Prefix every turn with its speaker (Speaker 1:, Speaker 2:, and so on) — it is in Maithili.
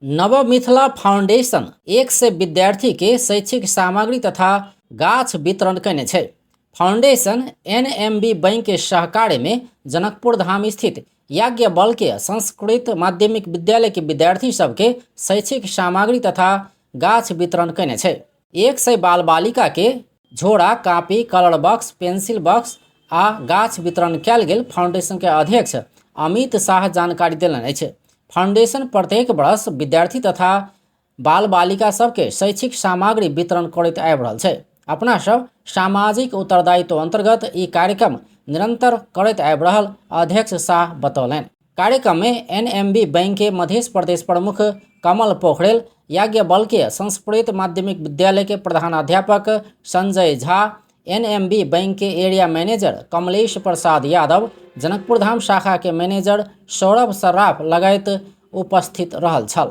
Speaker 1: नव मिथिला फाउंडेशन 100 विद्यार्थी के शैक्षिक सामग्री तथा गाछ वितरण कयने छै। फाउंडेशन एनएमबी बैंक के सहकार्य में जनकपुर धाम स्थित याज्ञवल्क्य संस्कृत माध्यमिक विद्यालय के विद्यार्थी सबके शैक्षिक सामग्री तथा गाछ वितरण कयने छै। 100 बाल बालिका के झोरा, copy, colour box, pencil box आ गाछ वितरण कयल गेल फाउंडेशन के अध्यक्ष अमित शाह जानकारी देलनि अछि। फाउंडेशन प्रत्येक वर्ष विद्यार्थी तथा बाल बालिका सबके शैक्षिक सामग्री वितरण करैत आबि रहल छै। अपना सब सामाजिक उत्तरदायित्व अंतर्गत ई कार्यक्रम निरंतर करैत आबि रहल अध्यक्ष शाह बतौलनि। कार्यक्रम में एनएमबी बैंक के मध्य प्रदेश प्रमुख कमल पोखरेल, याज्ञवल्क्य संस्कृत माध्यमिक विद्यालय के प्रधानाध्यापक संजय झा, एनएमबी बैंक के एरिया मैनेजर कमलेश प्रसाद यादव, जनकपुर धाम शाखा के मैनेजर सौरभ सर्राफ लगायत उपस्थित रहल छल।